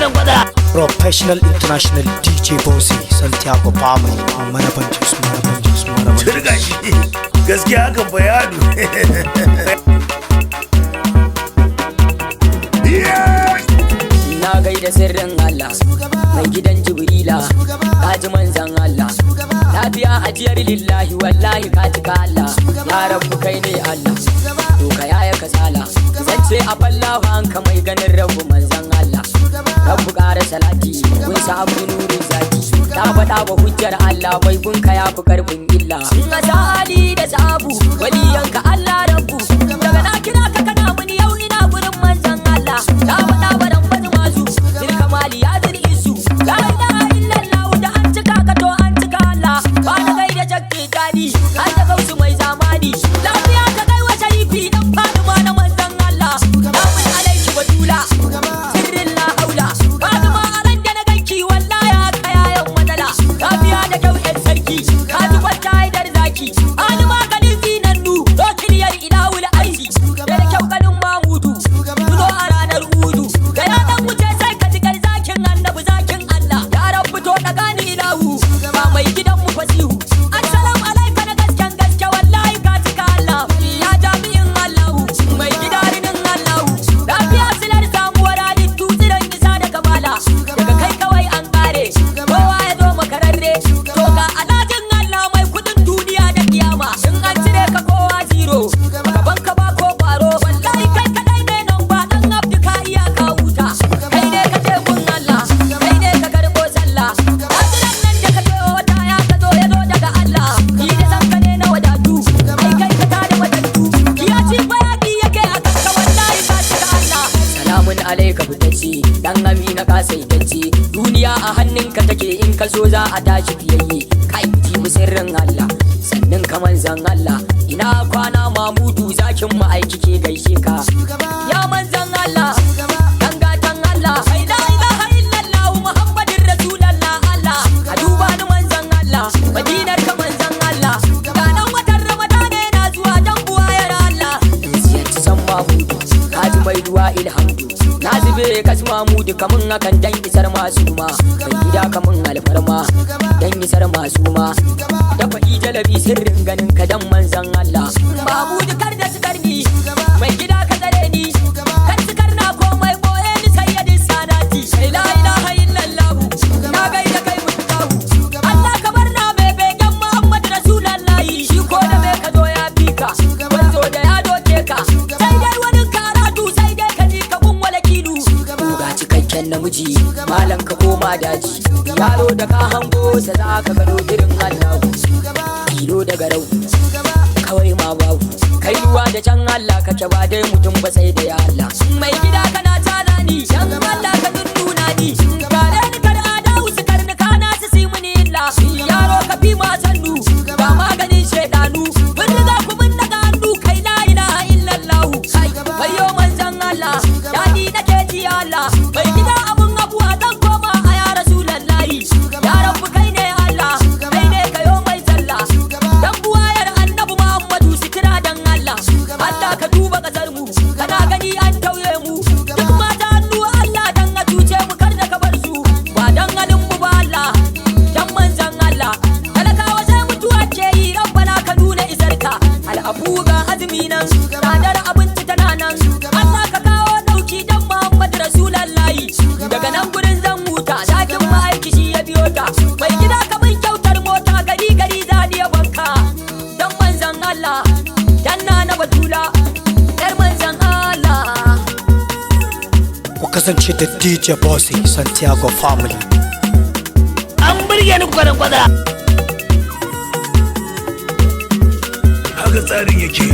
Kwanan kwada. Professional International DJ Bossy Santiago Family, Maraban Jos, Maraban Jos, Maraban Jos. Turga shi. Gaskiya hakan fa ya haɗu. Na gaida sirrin Allah, mai gidan Jibrila, kaji manzan Allah. Lafiya ajiyar lillahi, wallahi ka cika Allah. Ya Rabbu, kai ne Allah, to ka yaya kasala. Zance a fallahu an ka mai ganin Rabbu manzan Allah. Rabbu ƙara salati, kun sa abu nurin zaki. Ta faɗa wa hujjar Allah, bai gunka ya fi karfin illa. Ka Ali da sabu, waliyanka Allah Rabbu. Daga na kira ka kana mini yau ina gurin manzan Allah. Ta faɗa wa dan bazu masu, tilka mali ya zir isu. La ilaha illallah, da an cika ka to an cika Allah. Ba na gaida jakki gani, har da gausu mai zamani. Lafiya ka kai wa sharifi dan Fatima na manzan Allah. Namun alaiki batula, sirrin la haula. Fatima a ran da na ganki wallahi haka yayan matsala. Lafiya da kyau yan sarki, ka ji kwanta haidar zaki. Ali maganin zinannu, dokiliyar ilawul aiki. Da da kyau ganin Mamudu, zo a ranar Udu. Da ya dan wuce sai ka ji kar zakin Annabi, zakin Allah. Ya Rabbu to da gani ilahu, ba mai gidan mu fasihu. Assalamu alaika na gasken gaske, wallahi ka cika Allah. Ya jami'in Allahu, mai gidarinin Allahu. Lafiya silar samuwar halittu, tsiron isa da kamala. Daga kai kawai an kare, kowa ya zo makararre. To ga alhajin Allah mai kudin duniya da kiyama. In an cire ka kowa zero, gaban ka ba ko kwaro. Wallahi kai kadai ne nan ba dan Abdu ka iya ka huta. Kai ne ka ce gun Allah, kai ne ka karbo sallah. Hadiran nan da ka ce wata ya ka zo ya zo daga Allah. Ni da san ka ne na wadatu, ai kai ka tada matattu. Ya ci bayaki yake a kanka, wallahi ka cika Allah. Salamun alaika fitacce, dan Amina ka saitacce. Duniya a hannunka take, in ka so za a tashi fiyayye. Kai jibi sirrin Allah, sannan ka manzan Allah. Ina kwana Mamudu, zakin ma'aiki ke gaishe ka. Ya manzan Allah, dan gatan Allah. Ai la ilaha illallah Muhammadin Rasulallah Allah. A duba ni manzan Allah, Madinar ka manzan Allah. Ganan watan Ramadana yana zuwa dan buwayar Allah. In ziyarci san Mamudu, kaji mai duwa ilhamdu. Na zube kasu Mamudu kamun hakan dan isar masu ma. Mai gida kamun alfarma, dan isar masu ma. Dafa jalabi sirrin ganin ka dan manzan Allah. Mamudu kar da su karni, mai gida ka tsare ni. Kar su karna komai boye ni sayyadin sadati. La ilaha illallah, na gaida kai mutahu. Allah ka bar na mai begen Muhammad Rasulallahi. Shi ko da mai ka zo ya fi ka, wanzo da ya doke ka. Sai dai wani karatu sai dai ka ji ka gun wala kilu. Ga cikakken namiji, malam ka koma daji. Yaro da ka hango sa za ka gano irin Allah. Kilo da garau, kawai ma babu. Kai ruwa da can Allah kake ba dai mutum ba sai da ya Allah. Mai gida kana tana ni, dan Allah ka nuna ni. Kare ni kar adawu su karni kana su si muni illa. Yaro ka fi ma sannu, ga maganin shedanu. Mun riga ku mun daga hannu kai la ilaha illallah. Kai wayo manzan Allah, dadi nake ji Allah. Mai gida abun abuwa dan koma a ya Rasulallahi. Ya Rabbu kai ne Allah, kai ne kayo mai sallah. Dan buwayar Annabi Muhammadu sitira dan Allah. Allah ka duba kasar mu, kana gani an tauye mu. Duk mata hannu Allah dan a cuce mu kar da ka bar su. Ba dan halin mu ba Allah, dan manzan Allah. Talakawa sai mutuwa ke yi, Rabbana ka nuna isarka. Al'afu ga azumi nan, tsadar abinci tana nan. Allah ka kawo dauki dan Muhammad Rasulallahi. Daga nan gurin zan huta, dakin ma'aiki shi ya biyo ta. Mai gida ka bin kyautar mota gari gari zani ya banka. Dan manzan Allah, dan na batula, yar manzan Allah. Ku kasance da DJ Bossy Santiago Family. An burge ni kwanan kwada. Haka tsarin yake.